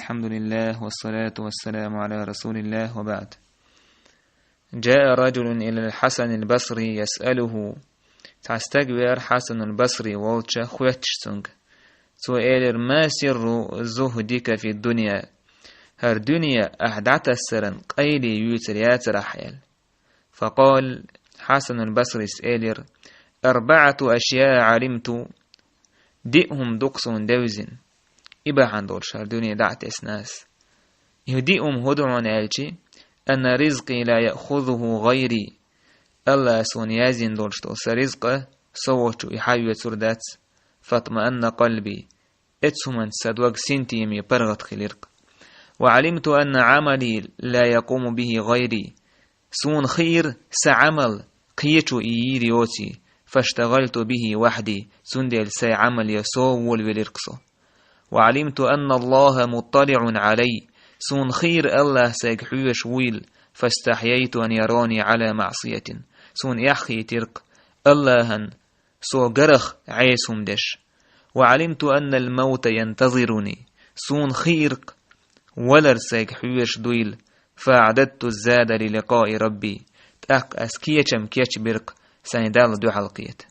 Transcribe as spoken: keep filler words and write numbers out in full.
الحمد لله والصلاة والسلام على رسول الله وبعد. جاء رجل إلى الحسن البصري يسأله. Цхьа стаг веара Хьасанул Басри волча хоьттуш цунга. Цо элира: «ما سر زهدك في الدنيا؟» ХӀара дуьне ахь дӀатассаран къайле юьйцур яцара ахь аьлла. فقال, Хьасанул Басрис элира: «أربعة أشياء علمت». Диъ хӀума ду-кх суна девзина. И бахьана долуш хӀара дуьне дӀа а тесна ас. И диъ хӀума хӀун ду хьуна аьлча: «أن رزقي لا يأخذه غيري». АллахӀа суна яздина долуш долу сан ризкъа со воцчу и хьаоьцур дац. «فاطمأن قلبي». Эцу хӀуманца сан дог синтеме, паргӀат хилира-кх. «وعلمت أن عملي لا يقوم به غيري». Суна хиира сан Ӏамал кхечо и йийр йоций. «فاشتغلت به وحدي». Цундела сайн Ӏамале со волавелира-кх со. «وعلمت أن الله مطلع علي». Суна хиира АллахӀ сайга хьоьжуш вуйла. «فاستحييت أن يراني على معصية». Суна эхь хийтира-кх АллахӀан со гарах Ӏеса хӀума деш. «وعلمت أن الموت ينتظرني». Суна хиира-кх валар сайга хьоьжуш дуйла. «فأعددت الزاد للقاء ربي». ТӀаккха ас кечам кечбира-кх сайн Далла дуьхьал кхета.